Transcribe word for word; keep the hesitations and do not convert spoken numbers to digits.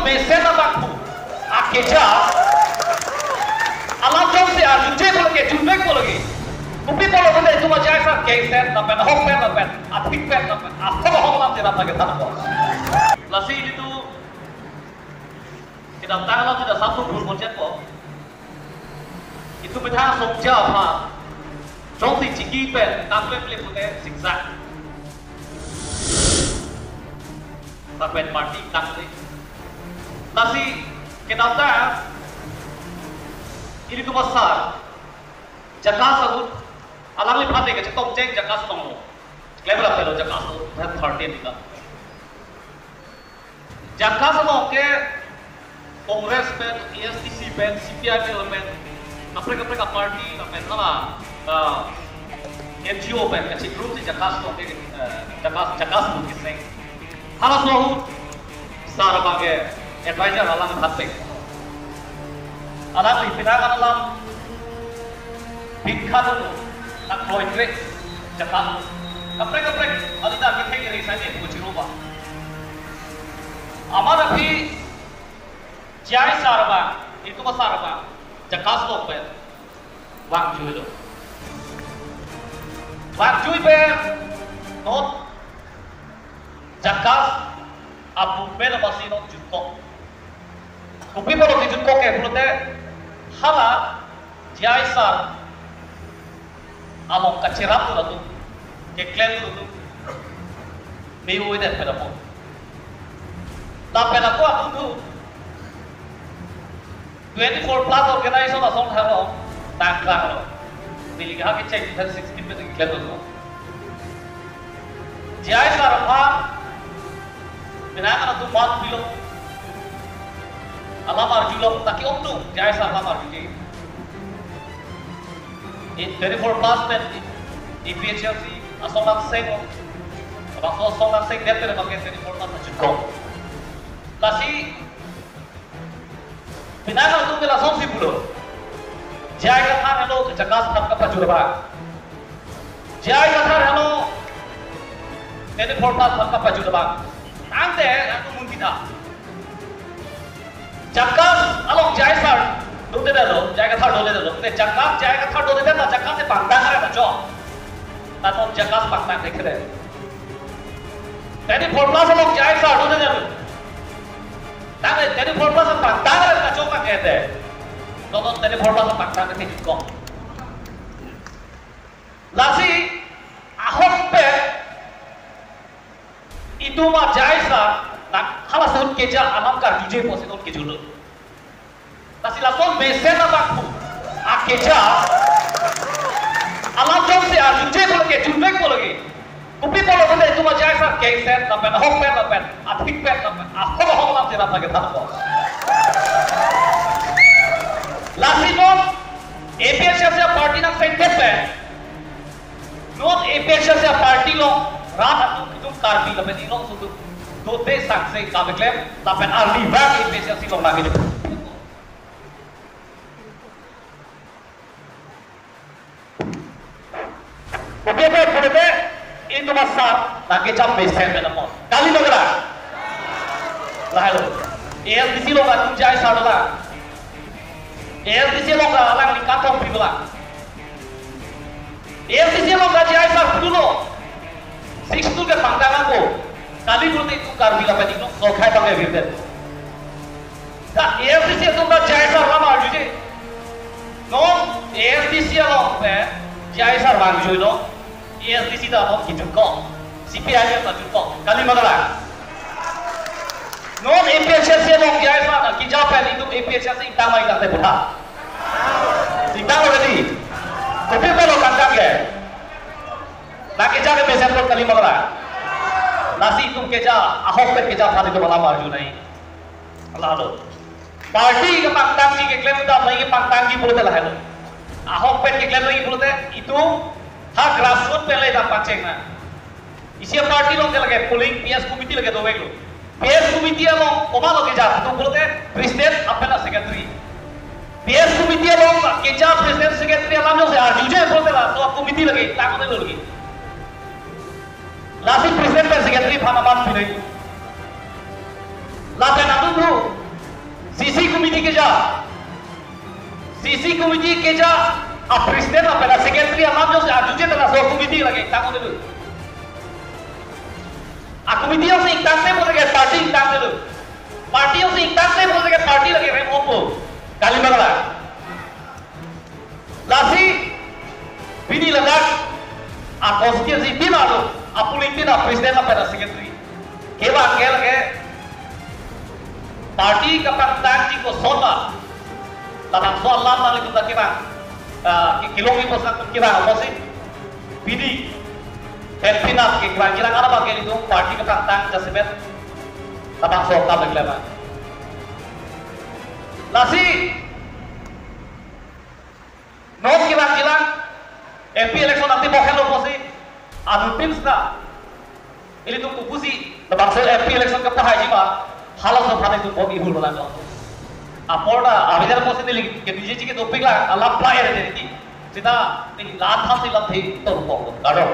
Mesen abangphu akeja alam jongsi arjuje pulo ke, junvekpo lagi. Kopi pulo pulote itum a-J I sir kengset lapen ahokpet lapen athikpet lapen ahok ahok alam si rat lake thanpo. Lasi ilitum kedamtang alam si dak sapso pur ponchekpo. Itum methang songja aphan jongsi chiki pen tangleple pute siksa. Lapen party tangte. Lasi kedamtang ilitum a-sir JACAS ahut alangliphan ke chetongcheng JACAS along. Klem lapen JACAS ahut thirteen nila. JACAS along ke Congress pen, A S D C pen, C P I pen, kaprek kaprek a-party lapen hala, ah, N G O pen kachingrum si JACAS along ke, eh, JACAS, JACAS along ke seng. Halaso ahut sir abang ke advisor alam thanpek. Alangli penang alam bingkhan lo, nak kroikre, JACAS. Kaprek kaprek, alita kethek kere sani ko chiroba. Amat aphi J I sir abang, itum a-sir abang JACAS along pen vangjuilo. Vangjui pen non JACAS a-movement aphansi non jutkok. Kopi pulo kejutkok ke pulote hala J I sir along kacherap atum, keklem atum me-oidet pen apot. Lapen ako atum tu twenty-four plus organization asong thalo, tangklang lo. Neli ha kecheng two thousand sixteen pen keklem atum. J I sir aphan penang atum mat pilo. Alam arjulo, ta ke-ong tu J I sir alam arjuje. Twenty-four plus pen A P H L C asong nang seng lo. Abang asong nang sengdet pen abang ke twenty-four plus ajutkok. Lasi penang atum ke lasonsi pulo. J I Kathar henlo JACAS aphan kapajut abang. J I Kathar henlo twenty-four plus aphan kapajut abang. Tangte atum mun kita. JACAS along J I sir doledetlo, J I Kathar doledetlo. Te JACAS, J I Kathar doledet ta JACAS si pangdang re ta chok. Ta non JACAS pangdang dekre. Twenty-four plus along J I sir doledetlo. Tangte twenty-four plus pangdang re ta chok pangkete. Non twenty-four plus pangdang kejutkok. Lasi ahokpet itum a-J I sir nang halaso ahut keja alam karjuje pusi non kejutlo. Lasi lason mesen abangphu akeja alam jongsi arjuje pulo ke, junvekpo lagi. Kopi pulo pulote itum a-J I sir kengset lapen ahokpet lapen athikpet lapen ahok ahok alam si rat lake thanpo. Lasi non A P H L C a-party nang sengdet pen non A P H L C a-party along rat atum itum Karbi lapen inglong atum dote sangse kabe klem lapen arnivang A P H L C along nangkejut. Kopi apot pulote itum a-sir nangkejam mesen pen apot. Kali ma kalang? Lahelo. A S D C along atum J I sir dolang. A S D C along alang ningkan thompi dolang. A S D C along J I sir pulo. Six Schedule ke pangdang ako. Kali pulote itum Karbi lapen itum sokhai bang evident. Ta A S D C atum ta J I sir alam arjuje. Non A S D C along pen J I sir vangjuilo. A S D C ta non kejutkok. C P I M ta jutkok. Kali ma kalang? Non A P H L C along J I sir nangkeja pen itum A P H L C ingtang ma ingtangte putha. Ingtanglo tadi. Kopi pulo kangkang ke. Nangkeja ke mesen apot kali ma kalang? Lasi itum keja, ahokpet keja aphan itum alam arjunoi. Lahelo. Party kepangtangji, keklemdam lagi pangtangji pulote lahelo. Ahokpet keklem lagi pulote itum ha grassroot pen le dam pangcheng nang. Isi a-party along ke lake polling P S committee lake doveklo. P S committee along komatlo keja atum pulote president lapen a-secretary. P S committee along keja president secretary alam jongsi arjuje pulote laso committee lake tangte lo lagi. Lasi president pen secretary aphan amat pinoi. Lapen atum thu keja, C C committee keja a president lapen a secretary alam jongsi arjuji ta laso committee lake tang dulu. A committee jongsi ingtangte pu lake party ingtang dulu. Party jongsi ingtangte pu lake party lake rem-opo. Kali ma kalang? Lasi pini ladak a constituency pima lo, a polling tin a president lapen a secretary. Kevang ke lake party kapangtang chikosonma, labangso alam nanglitum ta kevang, ah, ke-, kelongji apotsi kevang apotsi. Pini, pen penap ke kevang kelang alam abang ke ilitum party kapangtang jasemet labangso akam le klem. Lasi non kevang kelang M P election nangtibok henlo apotsi, anuttin seta ilitum kopusi labangso M P election kapahaiji ma, halaso aphan itum vote ihul lang lo. Apor ta abidan apotsi neli ke B J P kedopik lang, alam pla ere ere ti. Seta neli la thansi lamthe torpok lo. Kardom.